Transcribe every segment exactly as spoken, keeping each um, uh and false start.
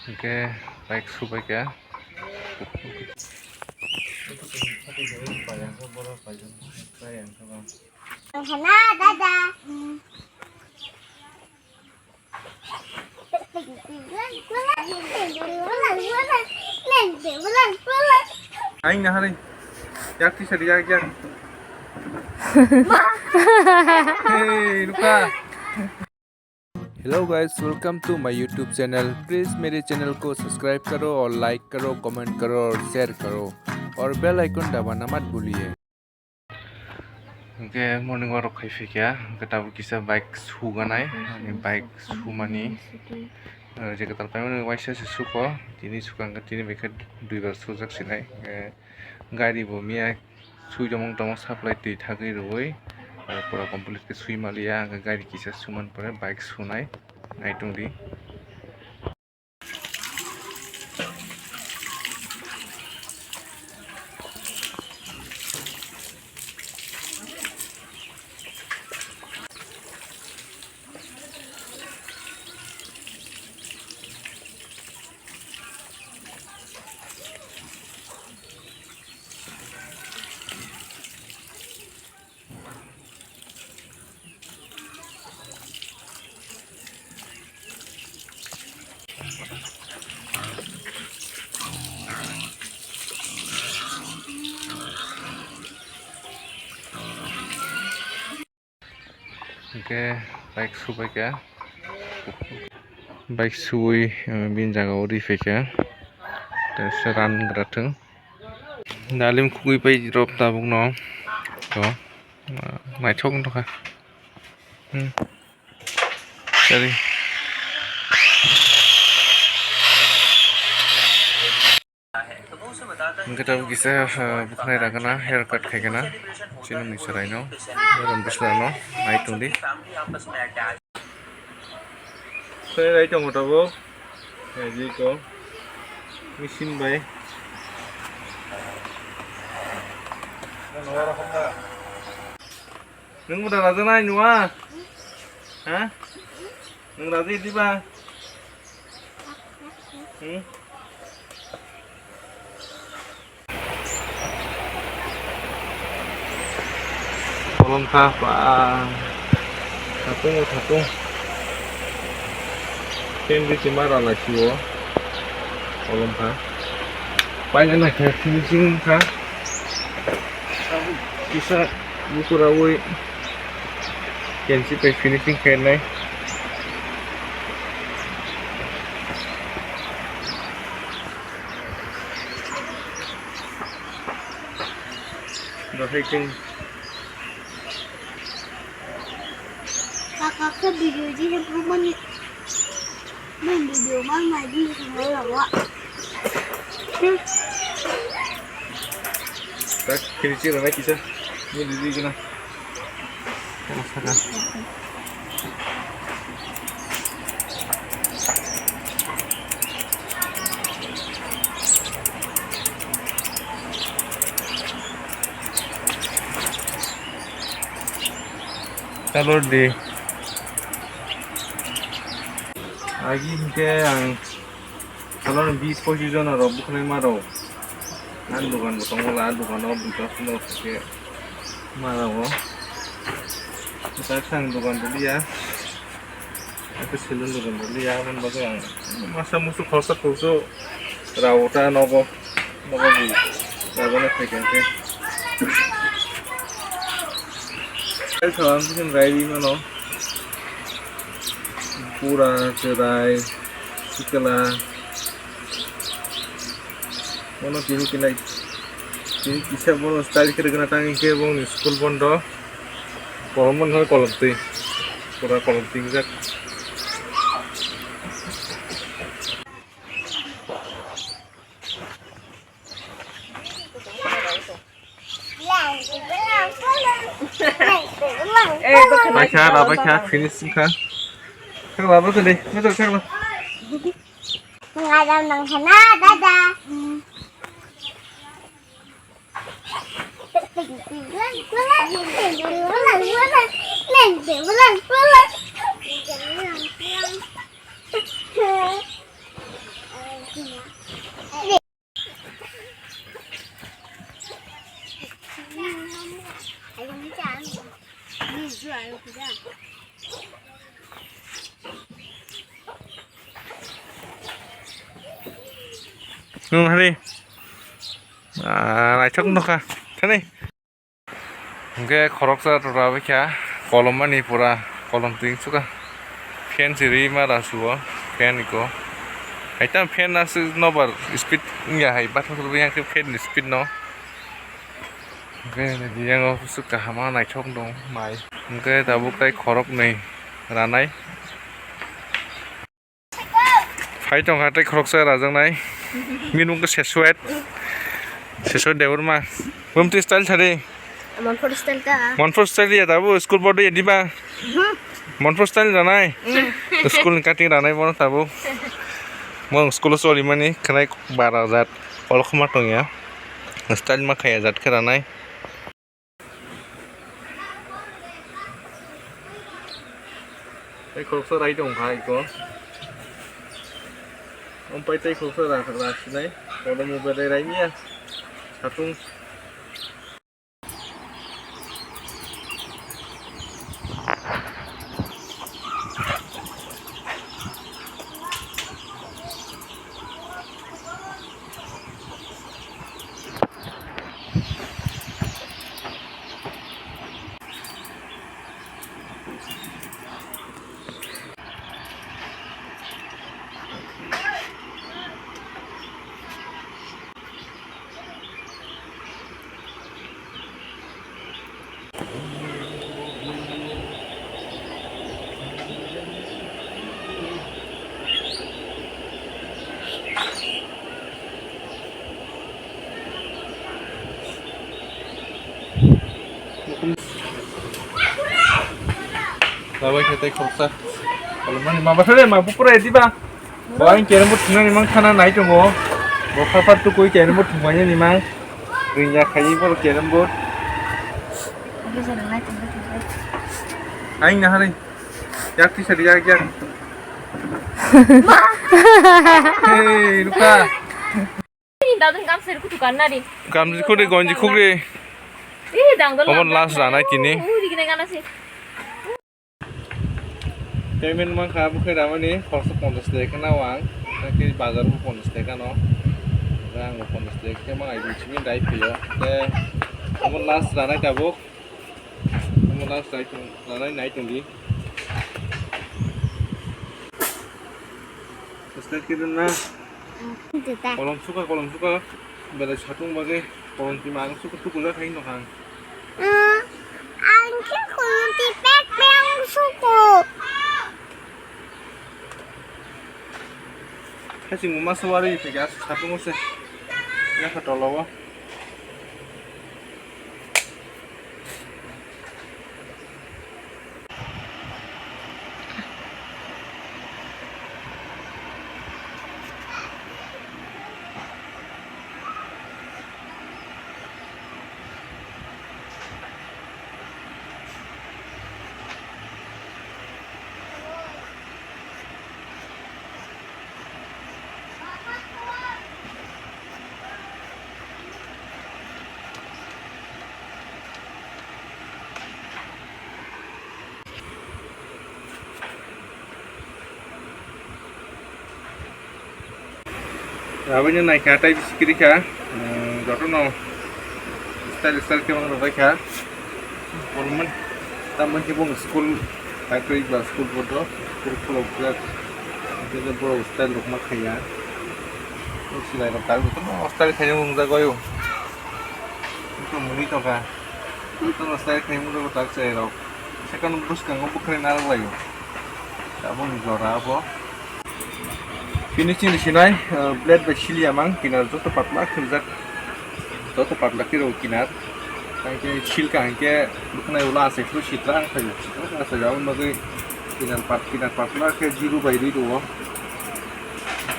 Hingke bike subaikha. Hana dada. Aing naharwi yak tisa di yak yak. Hey, Luka. Hello guys, welcome to my YouTube channel. Please मेरे channel को subscribe करो और like करो, comment करो और share करो और bell icon दबाना मत भूलिए। Hingke morning walk rok khai phaikha, hingke tabuk kisa bike suganai, ani bike sumani, eh, je kwtal paimani waisa se suko, tini sukha hingke tini bai khe duibar sujak sinai, hingke gari bo miya sui tongmung tongmung supply twi thagwi rwui, eh, pura complete khe sui maliya, hingke gari kisa suman pore bike sunai, naitongdi. Hingke bike subaikha, bike suwi, eh, bini jaga o ri phaikha, tei se ran gra thung. Dalim khugwi pai rw tabuk no. To, ah, naithok wng tongkha. Hmm. Sorry. Hingke tabuk kisa, ah, bukhnai ragana, hair cut khaigana. Chini ni chwraino, rom bwsla no, nai tongdi. Swnwi rai tongo tabuk. Naidi ko. Machine bai. Nwng bo da rajaknai nua? Ha? Nwng rajak diba? Hmm? Kolom kha, ba. Thatung o thatung. Ken di chima rala siwo. Kolom kha. Paina na khe finishing kha. Kisa bukura ui. Ken si pai finishing khe nai. Dohai chwng kaka khe video di hwnmani. Nini video ma nai di hwnmani. Tak kiri chwng nai kisa. Nini video gana. Salon di. Agi hingke ang salon bis pochis jona rok bukhnai ma rok. Ang dogan bo tongo la, dogan o bujak phano khe. Mara o. Dak sang dogan rwliya. Ake salon dogan rwliya, aboni bagwi ang masa musu khoroksa khoroksa rao ta nogo. Nogo bui. Rajana phaikha khe. Ai salam sin rai ri mano. Pura cherai, sikla. Bono tini kinai, tini kisa bono style khe rwgwna tang hinkhe bongni school bondo. Kolom bono kolom twi, pura kolom twi wngjak. Baikha, rabaikha, finish wngkha. Thang labo tadi, motor thang lo. Ngadam nang sana dada. Nwng hari. Ah, naithok nokha. Thani. Hwnkhe khoroksa tora bai kha, kolom mani pura kolom twi sukha. Fan se rwi ma ra suo, fan iko. Haita fan aswk nobar speed wngya hai, bathang rwi yang khe fan ni speed no. Hwnkhe yang o sukha hama naithok dong mai. Hwnkhe tabuk tai khoroknwi ranai. Phai tongkha tei khoroksa rajaknai. Bini mung khe Seswet. Seswet Debbarma. Bumtwi style sadi. Monpur style ka. Monpur style ya tabuk school board ya diba. Monpur style ranai. School ni cutting ranai bono tabuk. Mo school o choli mani khnai bara jat. Ol khoma tongya. Style ma khaya jat khe ranai. Tei khoroksa rai tong kha iko. Ompai tei khoroksa ra, ra sinai. Kodo mobile rai rai niya. Satung. Labai khe tei khoroksa. Kolomani ma bathare ma bupura ediba. Bo ang carrom board thungnani mang thana nai tongo. Bo phar phar tukui carrom board thungbainani mang. Ringya khaiwi bo carrom board. Ang nahari. Yak tisa yak yak. Hey, Luka. Dadun gamsa kutu kanna di. Gamsa kutu gonji khukri. Ih, dang dol. Omo last ranai tini. Uri gine gana si. Payment mankha bwkhai ramani khoroksa ponchash taka nao ang, tei bazar bo ponchash taka no, tei ang bo ponchash taka khe mangai di simi dai phaio, tei omo last ranai tabuk, omo last ranai nai tongdi. Start khe na. Kolom suka, kolom suka. Belai satung bagwi kolom tima ang suka tukujak hai nokha ang. Ang khe kolom ti pek pek suku. Khaching masa wari thega satung se. Ya kha tolo o. Aboni naikha tei bisi kwrwi kha, um, jotono style style khe mangrok bai kha. Borok man, tamoni khe bo school, factory ba school bodo, school khulok jak, borok style rok ma khaiya. Silai rok tak jotono style khaina wngjak bai o. Ito muni tongkha. Ito style khaimung rok tak chai rok. Second bwskango bwkhwrwi narwk laio. Tabukni jora abo. Finishing ni sinai, ah, blade bai siliya mang, kinar joto patla khirjak. Joto patla khe rw kinar. Tangkhe sil kaham khe bwkhnai ulo achai phuru sitra ang phaio. Sitra achai aboni bagwi kinar pat, kinar patla khe zero bai rwi rwo.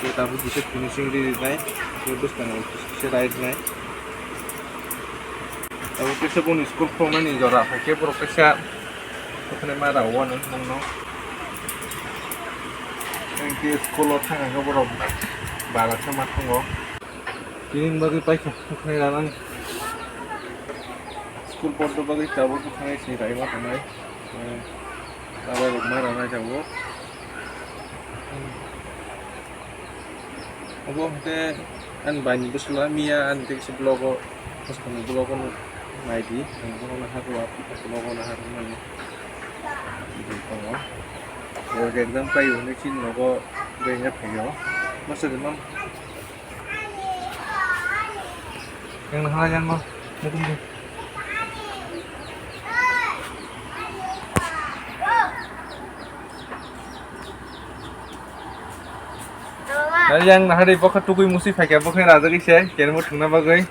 Khe tabuk kisa finishing ri rinai. Khe bwskango kisa rai rinai. Abo kisa boni school khulumani jora, hai khe borok kaisa bwkhwnai ma rao, uanw mungno. Hwnkhe school o thang hwnkhe borok bara khe ma thango. Tini bagwi paikha bwkhwnai ranani. School board bagwi tabuk bwkhwnai se raima tongnai. Abo rok ma ranai tabuk. Obo hwnkhe Ani bai ni bwsla miya ani tei kisa vlog o, bwskang ni vlog o nai di, ang bono nahar rw, vlog o nahar rw mani. Bini tongo. Bo exam pai o, nini chini nogo bai wngya phaio. Masa de mam. Yang nahar yang mo, mukum de. Yang nahari bokha tukui musi phaikha, bokha rajagwi se, kermo thwngna bagwi.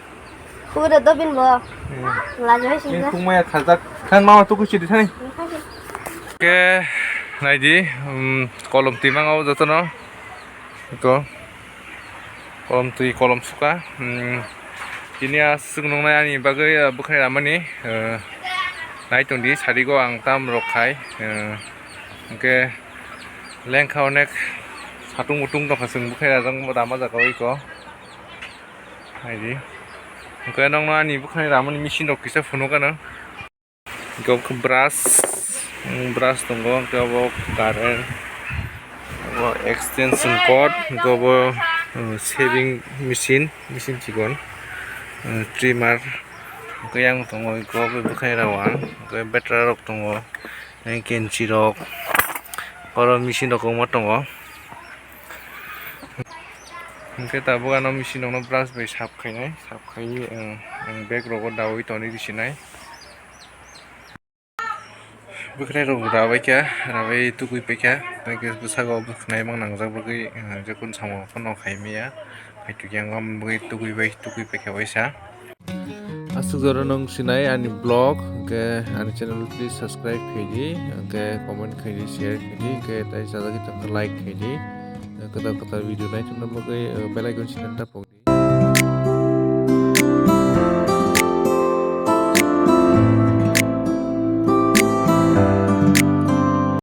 Khubura dobin bo. Hmm. Lajai singla. Khumaya khajak. Khan mama tukui chidi thani. Ke naidi, um, kolom timang o jotono. Ito. Kolom twi kolom suka. Hmm. Kini aswk nungnai ani bagwi, uh, bwkhwnai ramani, uh, nai tongdi sarigo ang tam rok khai, uh, hwnkhe lengkha onek satung mutung tongkha chwng bwkhwnai rajak rama jaga o iko. Naidi. Hwnkhe nokno ani bwkhwnai ramani machine rok kisa phunukgano. Hwnkhe obo khe brush, mm, brush tongo, hwnkhe obo current, obo extension cord, hwnkhe obo, uh, shaving machine, machine chikon, uh, trimmer, hwnkhe yang tongo, hwnkhe obo bwkhwnai rok ang, hwnkhe battery rok tongo, hwnkhe kenchi rok, oro machine rok kwbangma tongo. Hwnkhe tabuk ano machine rokno brush bai sap khainai, sap khaiwi, ang, ang bag rogo dawi tonwi risinai. Bwkhwnai rok rabai kha, rabai tukui paikha, tei khe bwskango bwkhwnai mang nangjak bagwi, ah, jekun samung phano khai maya, hai tukya wng bagwi tukui bai, tukui paikha waisa. Aswk jora nwng sinai ani vlog, hwnkhe ani channel please subscribe khaidi, hwnkhe comment khaidi, share khaidi, hwnkhe tei sajagwi tongkha like khaidi, kwtal kwtal video naithokna bagwi, ah, bell icon sinani tapokdi.